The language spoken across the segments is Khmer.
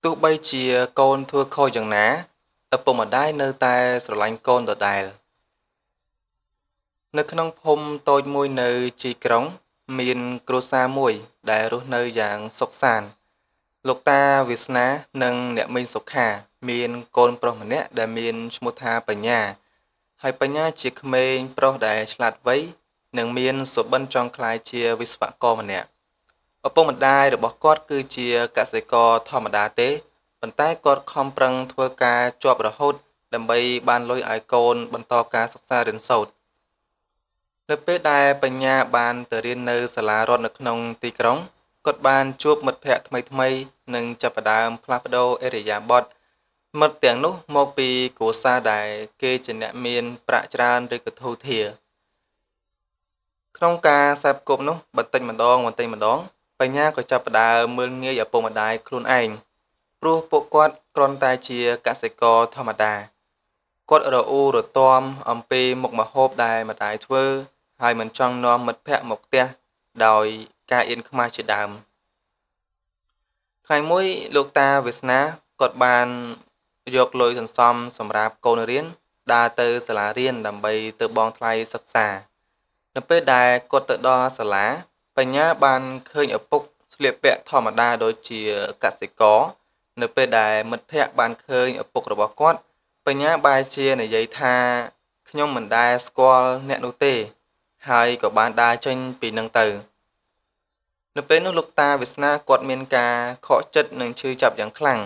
ទោះបីជាកូនធ្វើខុសយ៉ាងណា ឪពុកម្ដាយនៅតែស្រឡាញ់កូនដដែល នៅក្នុងភូមិតូចមួយនៅជាយក្រុង មានគ្រួសារមួយដែលរស់នៅយ៉ាងសុខសាន្ត លោកតាវាសនានិងអ្នកមីងសុខា មានកូនប្រុសម្នាក់ដែលមានឈ្មោះថាបញ្ញា ហើយបញ្ញាជាក្មេងប្រុសដែលឆ្លាតវៃនិងមានសុបិនចង់ក្លាយជាវិស្វករម្នាក់ ឪពុកម្ដាយរបស់គាត់គឺជាកសិករធម្មតាទេ ប៉ុន្តែគាត់ខំប្រឹងធ្វើការជាប់រហូតដើម្បីបានលុយឲ្យកូនបន្តការសិក្សារៀនសូត្រ នៅពេលដែលបញ្ញាបានទៅរៀននៅសាលារដ្ឋនៅក្នុងទីក្រុង គាត់បានជួបមិត្តភក្តិថ្មីៗនិងចាប់ផ្ដើមផ្លាស់ប្ដូរឥរិយាបថមិត្តទាំងនោះមកពីគ្រួសារដែលគេជាអ្នកមានប្រាក់ច្រើនឬក៏ធូរធារ ក្នុងការសេពគប់នោះបន្តិចម្ដងបន្តិចម្ដង បញ្ញាក៏ចាប់ផ្ដើមមើលងាយឪពុកម្ដាយខ្លួនឯង ព្រោះពួកគាត់គ្រាន់តែជាកសិករធម្មតា គាត់រអ៊ូរទាំអំពីមុខម្ហូបដែលម្ដាយធ្វើ ហើយមិនចង់នាំមិត្តភក្តិមកផ្ទះដោយការអៀនខ្មាសជាដើម ថ្ងៃមួយលោកតាវាសនាគាត់បានយកលុយសន្សំសម្រាប់កូនរៀនដើរទៅសាលារៀនដើម្បីទៅបង់ថ្លៃសិក្សា នៅពេលដែលគាត់ទៅដល់សាលា បញ្ញាបានឃើញឪពុកស្លៀកពាក់ធម្មតាដូចជាកសិករ នៅពេលដែលមិត្តភក្តិបានឃើញឪពុករបស់គាត់ បញ្ញាបែរជានិយាយថាខ្ញុំមិនដែលស្គាល់អ្នកនោះទេ ហើយក៏បានដើរចេញពីនឹងទៅ នៅពេលនោះលោកតាវាសនាគាត់មានការខកចិត្តនិងឈឺចាប់យ៉ាងខ្លាំង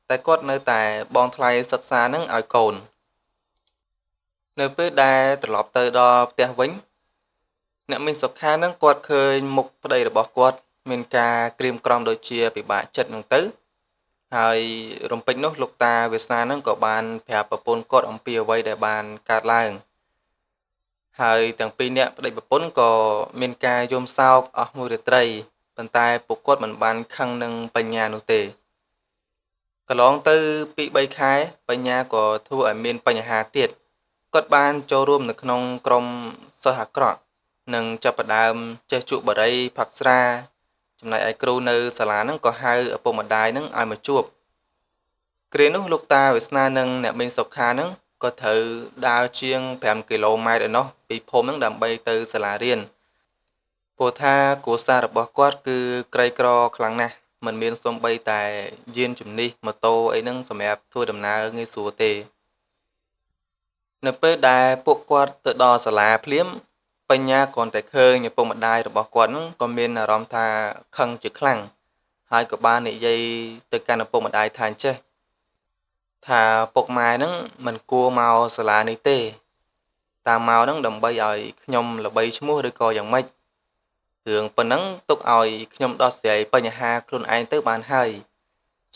តែគាត់នៅតែបង់ថ្លៃសិក្សានឹងឲ្យកូន នៅពេលដែលត្រឡប់ទៅដល់ផ្ទះវិញ អ្នកមីងសុខានឹងគាត់ឃើញមុខប្តីរបស់គាត់មានការក្រៀមក្រំដូចជាពិបាកចិត្តនឹងទៅ ហើយរំពេចនោះលោកតាវាសនានឹងក៏បានប្រាប់ប្រពន្ធគាត់អំពីអ្វីដែលបានកើតឡើង ហើយទាំងពីរនាក់ប្តីប្រពន្ធក៏មានការយំសោកអស់មួយរាត្រី ប៉ុន្តែពួកគាត់មិនបានខឹងនឹងបញ្ញានោះទេ កន្លងទៅ2-3ខែបញ្ញាក៏ធ្វើឲ្យមានបញ្ហាទៀត គាត់បានចូលរួមនៅក្នុងក្រុមសិស្សអាក្រក់និងចាប់ផ្ដើមចេះជក់បារីផឹកស្រា ចំណែកឯគ្រូនៅសាលាហ្នឹងក៏ហៅឪពុកម្ដាយហ្នឹងឲ្យមកជួប គ្រានោះលោកតាវាសនានិងអ្នកមីងសុខាហ្នឹងក៏ត្រូវដើរជាង5គីឡូម៉ែត្រឯណោះពីភូមិហ្នឹងដើម្បីទៅសាលារៀន ព្រោះថាគ្រួសាររបស់គាត់គឺក្រីក្រខ្លាំងណាស់ មិនមានសូម្បីតែយានជំនិះម៉ូតូអីហ្នឹងសម្រាប់ធ្វើដំណើរងាយស្រួលទេ នៅពេលដែលពួកគាត់ទៅដល់សាលាភ្លាម បញ្ញាគ្រាន់តែឃើញឪពុកម្ដាយរបស់គាត់ហ្នឹងក៏មានអារម្មណ៍ថាខឹងជាខ្លាំង ហើយក៏បាននិយាយទៅកាន់ឪពុកម្ដាយថាអញ្ចេះ ថាពុកម៉ែហ្នឹងមិនគួរមកសាលានេះទេ តាមមកហ្នឹងដើម្បីឲ្យខ្ញុំល្បីឈ្មោះឬក៏យ៉ាងម៉េច រឿងប៉ុណ្ណឹងទុកឲ្យខ្ញុំដោះស្រាយបញ្ហាខ្លួនឯងទៅបានហើយ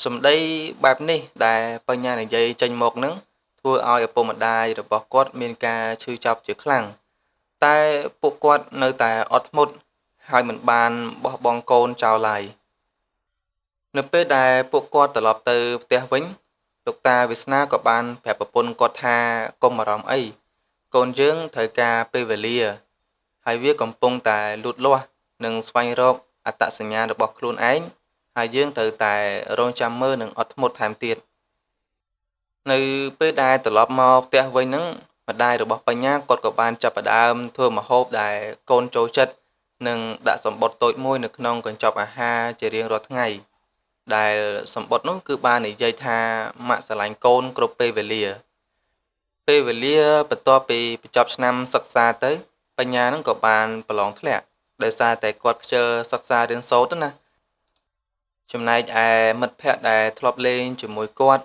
សម្ដីបែបនេះដែលបញ្ញានិយាយចេញមកហ្នឹងធ្វើឲ្យឪពុកម្ដាយរបស់គាត់មានការឈឺចាប់ជាខ្លាំង តែពួកគាត់នៅតែអត់ធ្មត់ហើយមិនបានបោះបង់កូនចោលឡើយ នៅពេលដែលពួកគាត់ត្រឡប់ទៅផ្ទះវិញ លោកតាវាសនាក៏បានប្រាប់ប្រពន្ធគាត់ថាកុំបារម្ភអី កូនយើងត្រូវការពេលវេលា ហើយវាកំពុងតែលូតលាស់និងស្វែងរកអត្តសញ្ញាណរបស់ខ្លួនឯង ហើយយើងត្រូវតែរងចាំមើលនិងអត់ធ្មត់ថែមទៀត នៅពេលដែលត្រឡប់មកផ្ទះវិញហ្នឹងម្ដាយរបស់បញ្ញាគាត់ក៏បានចាប់ផ្ដើមធ្វើម្ហូបដែលកូនចូលចិត្តនិងដាក់សម្បត្តិតូចមួយនៅក្នុងកញ្ចប់អាហារជារៀងរាល់ថ្ងៃ ដែលសម្បត្តិនោះគឺបាននិយាយថាម៉ាក់ស្រឡាញ់កូនគ្រប់ពេលវេលា ពេលវេលាបន្ទាប់ពីបញ្ចប់ឆ្នាំសិក្សាទៅបញ្ញានឹងក៏បានប្រឡងធ្លាក់ដោយសារតែគាត់ខ្ជិលសិក្សារៀនសូត្រណា ចំណែកឯមិត្តភក្តិដែលធ្លាប់លេងជាមួយគាត់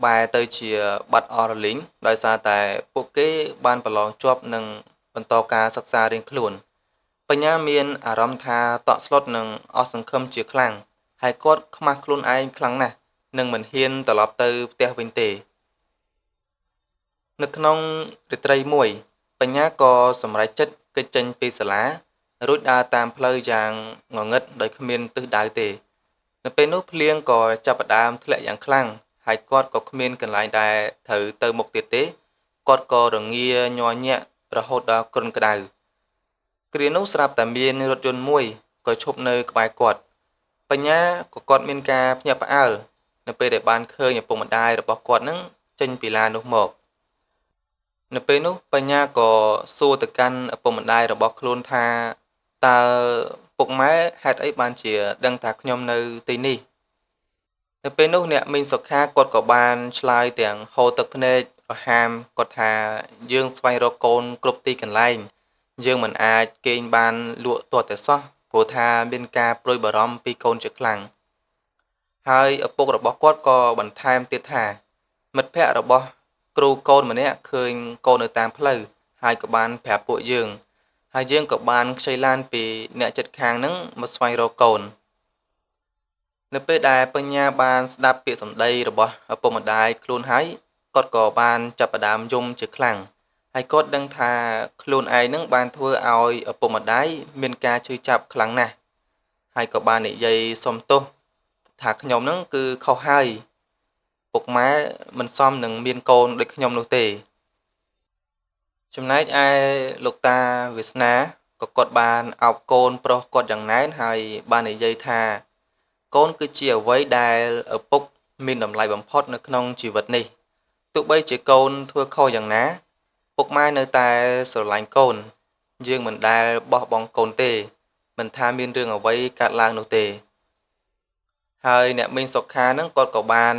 បែរទៅជាបាត់អស់រលីងដោយសារតែពួកគេបានប្រឡងជាប់និងបន្តការសិក្សារៀងខ្លួន បញ្ញាមានអារម្មណ៍ថាតក់ស្លុតនិងអស់សង្ឃឹមជាខ្លាំង ហើយគាត់ខ្មាស់ខ្លួនឯងខ្លាំងណាស់និងមិនហ៊ានត្រឡប់ទៅផ្ទះវិញទេ នៅក្នុងរាត្រីមួយ បញ្ញាក៏សម្រេចចិត្តគេចចេញពីសាលា រួចដើរតាមផ្លូវយ៉ាងងងឹតដោយគ្មានទិសដៅទេ នៅពេលនោះភ្លៀងក៏ចាប់ផ្ដើមធ្លាក់យ៉ាងខ្លាំង ហើយគាត់ក៏គ្មានកន្លែងដែលត្រូវទៅមុខទៀតទេ គាត់ក៏រងាញ័រញាក់រហូតដល់គ្រុនក្តៅ គ្រានោះស្រាប់តែមានរថយន្តមួយក៏ឈប់នៅក្បែរគាត់ បញ្ញាក៏គាត់មានការភ្ញាក់ផ្អើល នៅ នៅពេលដែលបានឃើញឪពុកម្ដាយរបស់គាត់នឹងចេញពីឡាននោះមកនៅពេលនោះបញ្ញាក៏សួរទៅកាន់ឪពុកម្ដាយរបស់ខ្លួនថាតើពុកម៉ែហេតុអីបានជាដឹងថាខ្ញុំនៅទីនេះនៅពេលនោះអ្នកមីងសុខាគាត់ក៏បានឆ្លើយទាំងហូរទឹកភ្នែករហាមគាត់ថាយើងស្វែងរកកូនគ្រប់ទីកន្លែងយើងមិនអាចគេងបានលក់ទាល់តែសោះព្រោះថាមានការព្រួយបារម្ភពីកូនជាខ្លាំងហើយឪពុករបស់គាត់ក៏បន្ថែមទៀតថាមិត្តភ័ក្តិរបស់គ្រូកូនម្នាក់ឃើញកូននៅតាមផ្លូវហើយក៏បានប្រាប់ពួកយើងហើយយើងក៏បានខ្ចីឡានពីអ្នកជិតខាងហ្នឹងមកស្វែងរកកូននៅពេលដែលបញ្ញាបានស្ដាប់ពាក្យសម្ដីរបស់ឪពុកម្ដាយខ្លួនហើយគាត់ក៏បានចាប់ផ្ដើមយំជាខ្លាំងហើយគាត់ដឹងថាខ្លួនឯងនឹងបានធ្វើឲ្យឪពុកម្ដាយមានការឈឺចាប់ខ្លាំងណាស់ហើយក៏បាននិយាយសុំទោសថាខ្ញុំនឹងគឺខុសហើយពុកម៉ែមិនសមនឹងមានកូនដូចខ្ញុំនោះទេចំណែកឯលោកតាវាសនាក៏គាត់បានអោបកូនប្រុសគាត់យ៉ាងណែនហើយបាននិយាយថាកូនគឺជាអ្វីដែលឪពុកមានតម្លៃបំផុតនៅក្នុងជីវិតនេះទោះបីជាកូនធ្វើខុសយ៉ាងណាពុកម៉ែនៅតែស្រឡាញ់កូនយើងមិនដែលបោះបង់កូនទេមិនថាមានរឿងអ្វីកើតឡើងនោះទេហើយអ្នកមីងសុខានឹងគាត់ក៏បាន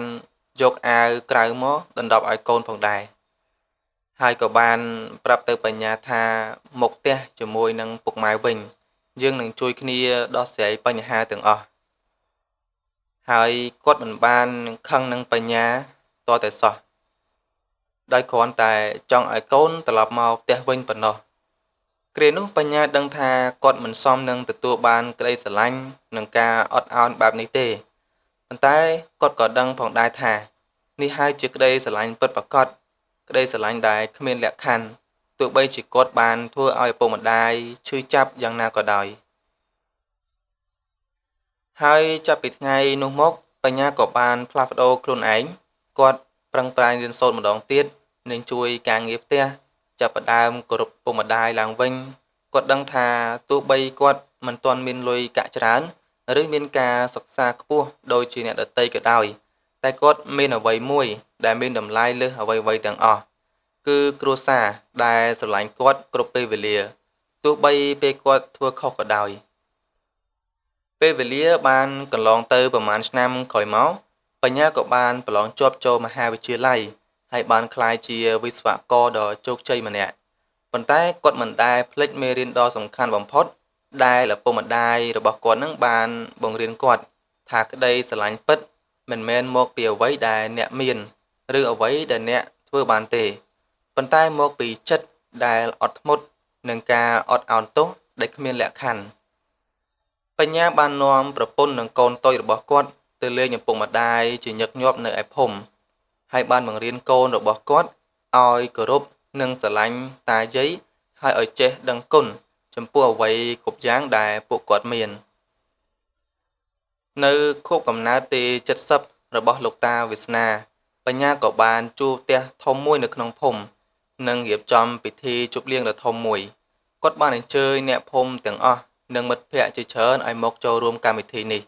យកអាវក្រៅមកដណ្ដប់ឲ្យកូនផងដែរហើយក៏បានប្រាប់ទៅបញ្ញាថាមកផ្ទះជាមួយនឹងពុកម៉ែវិញយើងនឹងជួយគ្នាដោះស្រាយបញ្ហាទាំងអស់ហើយគាត់មិនបានខឹងនឹងបញ្ញាតតែសោះដោយគ្រាន់តែចង់ឲ្យកូនត្រឡប់មកផ្ទះវិញប៉ុណ្ណោះគ្រានោះបញ្ញាដឹងថាគាត់មិនសមនឹងទទួលបានក្តីស្រឡាញ់និងការអត់ឱនបែបនេះទេប៉ុន្តែគាត់ក៏ដឹងផងដែរថានេះហើយជាក្តីស្រឡាញ់ពិតប្រាកដក្តីស្រឡាញ់ដែលគ្មានលក្ខខណ្ឌទោះបីជាគាត់បានធ្វើឲ្យឪពុកម្ដាយឈឺចាប់យ៉ាងណាក៏ដោយហើយចាប់ពីថ្ងៃនោះមកបញ្ញាក៏បានផ្លាស់ប្ដូរខ្លួនឯងគាត់ប្រឹងប្រែងរៀនសូត្រម្ដងទៀតនិងជួយការងារផ្ទះចាប់ផ្ដើមគោរពពុកម្ដាយឡើងវិញគាត់ដឹងថាទោះបីគាត់មិនទាន់មានលុយកាក់ច្រើនឬមានការសិក្សាខ្ពស់ដូចជាអ្នកដទៃក៏ដោយតែគាត់មានអ្វីមួយដែលមានតម្លៃលើសអ្វីៗទាំងអស់គឺគ្រួសារដែលស្រឡាញ់គាត់គ្រប់ពេលវេលាទោះបីពេលគាត់ធ្វើខុសក៏ដោយពេលវេលាបានកន្លងទៅប្រហែលឆ្នាំក្រោយមកបញ្ញាក៏បានប្រឡងជាប់ចូលមហាវិទ្យាល័យហើយបានក្លាយជាវិស្វករដ៏ជោគជ័យម្នាក់ប៉ុន្តែគាត់មិនដែលភ្លេចមេរៀនដ៏សំខាន់បំផុតដែលឪពុកម្ដាយរបស់គាត់នឹងបានបង្រៀនគាត់ថាក្តីស្រឡាញ់ពិតមិនមែនមកពីអ្វីដែលអ្នកមានឬអ្វីដែលអ្នកធ្វើបានទេប៉ុន្តែមកពីចិត្តដែលអត់ធ្មត់និងការអត់ឱនទោសដែលគ្មានលក្ខខណ្ឌបញ្ញាបាននាំប្រពន្ធនិងកូនតូចរបស់គាត់ទៅលេងឪពុកម្ដាយជាញឹកញាប់នៅឯភូមិហើយបានបង្រៀនកូនរបស់គាត់ឲ្យគោរពនិងស្រឡាញ់តាយាយហើយឲ្យចេះដឹងគុណចំពោះអ្វីគ្រប់យ៉ាងដែលពួកគាត់មាននៅខួបកំណើតទី70របស់លោកតាវាសនាបញ្ញាក៏បានជួលផ្ទះធំមួយនៅក្នុងភូមិនិងរៀបចំពិធីជប់លៀងដ៏ធំមួយគាត់បានអញ្ជើញអ្នកភូមិទាំងអស់និងមិត្តភ័ក្តិជាច្រើនឲ្យមកចូលរួមកម្មវិធីនេះ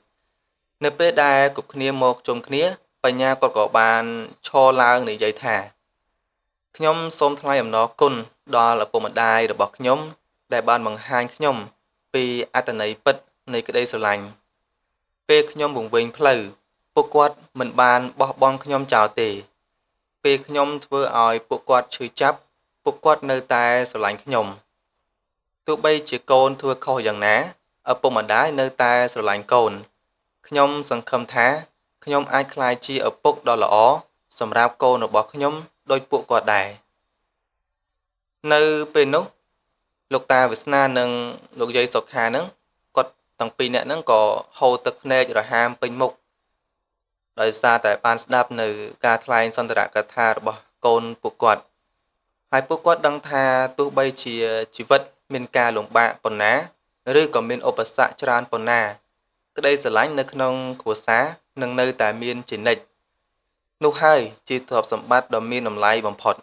នៅពេលដែលគ្រប់គ្នាមកជុំគ្នាបញ្ញាគាត់ក៏បានឈរឡើងនិយាយថាខ្ញុំសូមថ្លែងអំណរគុណដល់ឪពុកម្ដាយរបស់ខ្ញុំដែលបានបង្ហាញខ្ញុំពីអត្ថន័យពិតនៃក្តីស្រឡាញ់ពេលខ្ញុំវង្វេងផ្លូវពួកគាត់មិនបានបោះបង់ខ្ញុំចោលទេពេលខ្ញុំធ្វើឲ្យពួកគាត់ឈឺចាប់ពួកគាត់នៅតែស្រឡាញ់ខ្ញុំទោះបីជាកូនធ្វើខុសយ៉ាងណាឪពុកម្ដាយនៅតែស្រឡាញ់កូនខ្ញុំសង្ឃឹមថាខ្ញុំអាចក្លាយជាឪពុកដ៏ល្អសម្រាប់កូនរបស់ខ្ញុំដូចពួកគាត់ដែរនៅពេលនោះលោកតាវាសនានិងលោកយាយសុខានឹងគាត់ទាំងពីរនាក់ហ្នឹងក៏ហូរទឹកភ្នែករហាមពេញមុខដោយសារតែបានស្ដាប់នៅការថ្លែងសន្ទរកថារបស់កូនពួកគាត់ហើយពួកគាត់ដឹងថាទោះបីជាជីវិតមានការលំបាកប៉ុណ្ណាឬក៏មានឧបសគ្គច្រើនប៉ុណ្ណាក្តីស្រឡាញ់នៅក្នុងគ្រួសារនឹងនៅតែមានជានិច្ចនោះហើយជាទ្រព្យសម្បត្តិដ៏មានតម្លៃបំផុត។